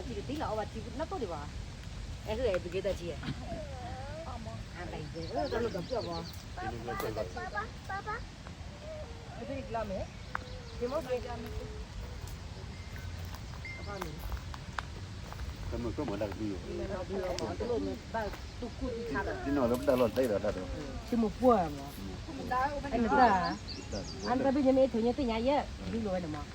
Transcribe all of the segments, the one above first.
ယကသံလီၤအီၣ်ဘၣ်ထံနီၣ်တိၢ်ဒံးဘၣ်. အဲၣ်ဟ့ၣ် အဲၣ်ပက့ၤတၢ်ထံဧါ. အတၢ်လီၢ်ကပျီၢ်ဘၣ်. တမ့ၢ်ကမၤတၢ်ကဒုယိၤ. တမ့ၢ်ပှၢ်မး, အနတၢ်ဘၣ်ညမ့ၢ်ထိၣ်ညသ့ၣ်ညါယဲၢ် ဒုလိာ်ဝဲန့ၣ်မး.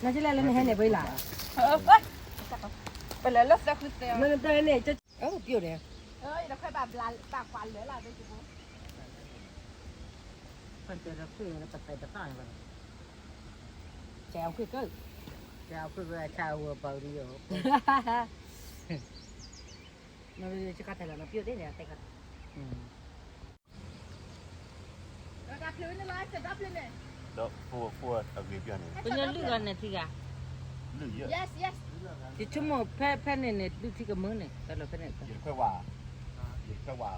နကလဲၤလၢနဟဲန့ၣ်ပှၤလၢ်. ပလဲၤလၢသၢဃုသၢ, နတၢ်န့ၣ်, ပျိာ်န့ၣ်, ခွဲးတၢ်ခွဲးပသးန့ၣ်, ဆဲးအခွဲးက, ဆဲးအခွဲးကဆါအဝဲပှၤကဒုယိၤ, နဆခါထဲလီၤနပျိာ်သ့ၣ်န့ၣ်, ပညိလုၢ်ဂၤန့ၣ်ထံဂၤ, ယဆိကမိၣ်ဖဲဖဲန့ၣ်န့ၣ် ဒုးထံကမုာ်န့ၣ် တၢ်လီၢ်ဖဲန့ၣ်, ယတခွဲးဝါ, ယတခွဲးဝါ,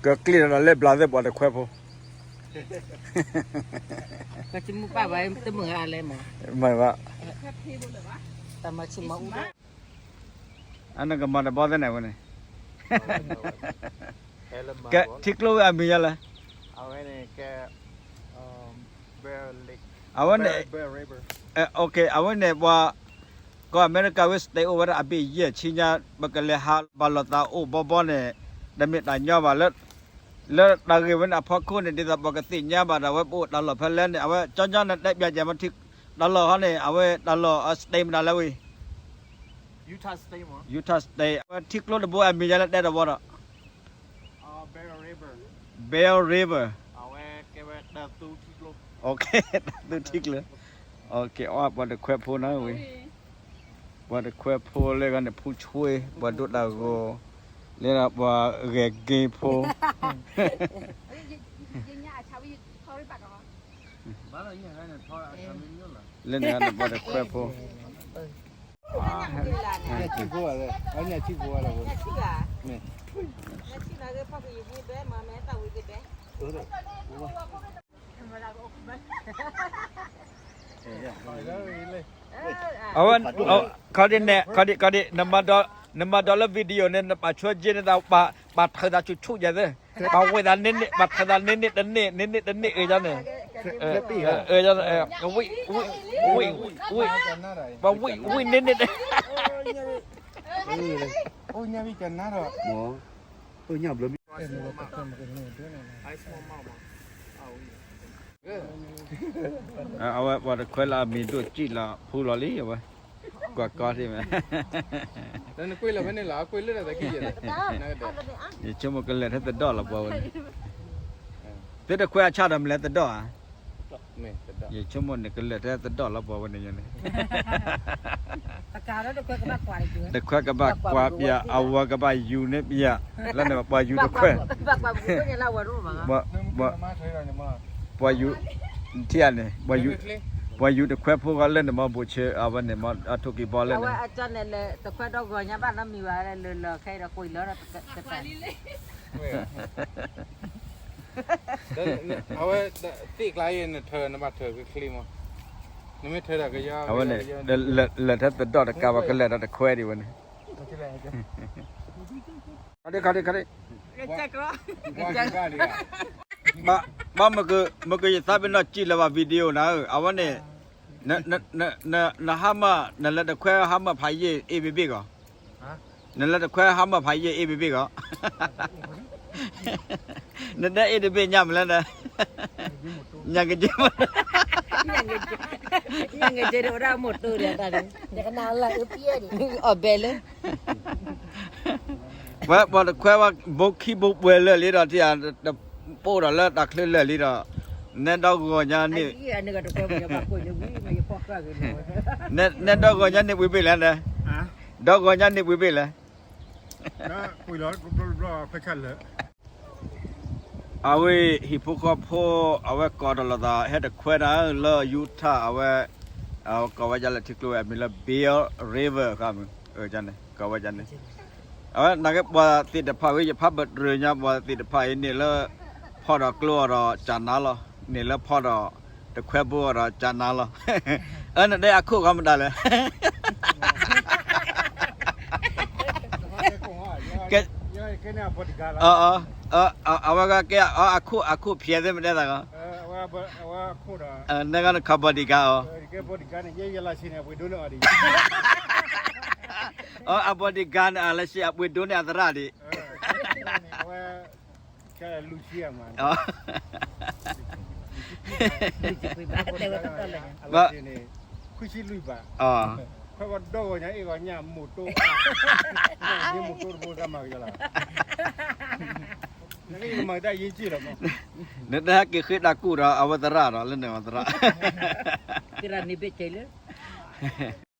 ကကျံၣ်ဒီးလၢဘျးသ့ၣ်ပှၤတခွဲးဖိ, ကစမုၢ်ပာ်ဘၣ်တမုာ်ဂၤလဲၣ်မး, မ့ၢ်ဘၣ်, တၢ်မၤဆံးမၤအူ, အနကမၤတဘီသ့ၣ်န့ၣ်ဝဲန့ၣ်, ကဲထံကျိဝဲအမံၤညါလဲၣ်, အဝဲန့ၣ်, အဝဲန့ၣ်, အဝဲန့ၣ်ပှၤ, ကီၢ်အမဲရကၤဝဲ state အိၣ်ဝဲဒၣ်အဘ့ၣ်ယဲၢ်ဆံညါ, ပကလဲၤဟးဘၣ်လိာ်သးအိၣ်ဘီဘီန့ၣ်, တမ့ၢ်တၢ်ညီဘၣ်လၢ, လၢတၢ်ဂ့ၢ်ဝဲန့ၣ်အဖီခိၣ်န့ၣ် ဒ်သိးပကသ့ၣ်ညါဘၣ်ဒီး အဝဲပအိၣ်တၢ်လီၢ်ဖဲလဲၣ်န့ၣ် အဝဲကၠီကၠီနတဲပၠးကဲမထံ, တၢ်လီၢ်ဟီန့ၣ် အဝဲတၢ်လီၢ် state မနုၤလဲၣ်ဝဲ, Utah State, အဝဲထံကျိတဘိအမံၤညါလၢတဲတဝီဒီး, Bear River, Bear River, တၢ်သူထံကျိ, ပှၤတခွဲးဖိန့ၣ်ဝဲ, ပှၤတခွဲးဖိလၢဂၤန့ၣ် ဖူဆွ့, ပှၤဒိၣ်တၢ်ဂီၤ, လၢပှၤဂဲၤက့ၤဖိ, လၢန့ၣ်ပှၤတခွဲးဖိ, အဝဲ, ခီဒ်န့ၣ်, ခီဒ်, ခီဒ်, နမၤဒီးလၢ video န့ၣ် နပာ်ဆှၢက့ၤန့ၣ် ပာ်ထုးသးဆူၣ်ဆူၣ်ယၤသ့ၣ်, ပာ်ဝဲသးန့ၣ်န့ၣ်, ပာ်ထုးသးန့ၣ်န့ၣ်တန့ၢ်, န့ၣ်န့ၣ်တန့ၢ်အၢယၤန့ၣ်, ဝံၣ်, ဝံၣ်, ဝံၣ်, ပှၤဝံၣ်, ဝံၣ်န့ၣ်န့ၣ်, အိၣ်ညါဘျီမံ, အဝဲပှၤတခွဲးလၢအမံၤဒိၣ်စံၣ်လီၤဖူလီၤလံအဝဲ, ကွၢ်ကီသ့ၣ်မး, ယဆိကမိၣ်ကလဲၤထဲသဒီၣ်လီၤပှၤဝဲန့ၣ်, သုတခွဲးအဆၣ်ဒီးမ့ၢ်လဲၤသဒီၣ်ဧါ, ယဆိကမိၣ်န့ၣ်ကလဲၤထဲသဒီၣ်လီၤပှၤဝဲန့ၣ်န့ၣ် တခွဲးကဘၣ်ကွၢ်ပၠး, အဝဲကဘၣ်ယူၤန့ၢ်ပၠး, လၢန့ၣ်ပှၤယူၤတခွဲး, ပှၤယူၤ, ထံၣ်ဧါန့ၣ်, ပှၤယူၤတခွဲးဖိဂီၢ်လၢန့ၣ်မ့ၢ်ဘိးဆၢအဝဲန့ၣ်မ့ၢ်အထိၣ်က့ၤဘီလၢန့ၣ်, အဝဲသ့ၣ်ကျါအံၤနထၢနဘၣ်ထၢချ့ချ့မး, နမ့ၢ်ထၢဒၣ်ကယီ, အဝဲန့ၣ်, လဲၤထဲသဒီၣ်တကးဘၣ်ကလဲၤဒီးတခွဲးဒံးဝဲန့ၣ်, ခီဒ့ခီဒ့ခီဒ့, ဘၣ်မ့ၢ်ကယသးပ့ၤနီၣ်စံၣ်လၢၤဘၣ် video နၤဧၢ, အဝဲန့ၣ်, နဟါမၢ်, နလဲၤတခွဲးဟါမၢ်ဖးယံာ်အ့ၣ်ဘ့ၣ်ဘ့ၣ်ဂီၢ်, နလဲၤတခွဲးဟါမၢ်ဖးယံာ်အ့ၣ်ဘ့ၣ်ဘ့ၣ်ဂီၢ်, နတဲအ့ၣ်တဘ့ၣ်ညါမလဲၣ်, ညါက့ၤ, ညါက့ၤဒ်ဝဲဒၣ်မိၢ်တိၢ်ဒီးတၢ်န့ၣ်, အီၣ်ဘဲလၢ ပှၤတခွဲးဝဲ ဘိခံဘိပှဲၤလၢာ်လံဒီး တပအိၣ်ဒီးလၢတၢ်ချၢလၢာ်လံဒီး, နဲဒီဂီၤညါန့ၣ်, နဲဒီဂီၤညါန့ၣ်ဝံၤဘ့ၣ်လဲၣ်, ဒီဂီၤညါန့ၣ်ဝံၤဘ့ၣ်လဲၣ်, အဝဲဟံၣ်ဖိဃီဖိ, အဝဲကိးထီၣ်လိာ်သးဟဲတခွဲးတၢ်လၢ Utah အဝဲ ကိးဝဲဒ်လဲၣ် ထံကျိဝဲအမံၤလၢ Bear River ဃမုၢ်, န့ၣ် ကိးဝဲဒ်န့ၣ်. အဝဲနာ်က့ ပှၤသ့ၣ်တဖၣ်ဝဲ ယဖးဘၢၣ်တြၢၤညါ ပှၤသ့ၣ်တဖၣ်အံၤန့ၣ်လၢ ဖီၣ်ဒီးကျိအီၤဒီးကနါလီၤ, န့ၣ်လၢဖီၣ်ဒီးတခွဲဘိအီၤဒီးကနါလီၤ. အၢ နတဲအခိၣ်ဃီမတၤလဲၣ်. ကဲ, အဝဲကဲ အခိၣ် အခိၣ်ဖျဲးသ့ၣ်မတဲသးကီး, နကနခီ bodyguard အီၤ, အ bodyguard န့ၣ် အ bodyguard န့ၣ် အလၢဆံ အပှ့ၤဒိၣ်န့ၢ်အသရၣ်ဒံး. နတဟဲက့ၤဃ့တၢ်ကူၣ်ဒီး အဝဲသရၣ်ဒီး လၢန့ၣ်အသရၣ်, သရၣ်န့ၣ်ဘ့ၣ်က့ၤလၢ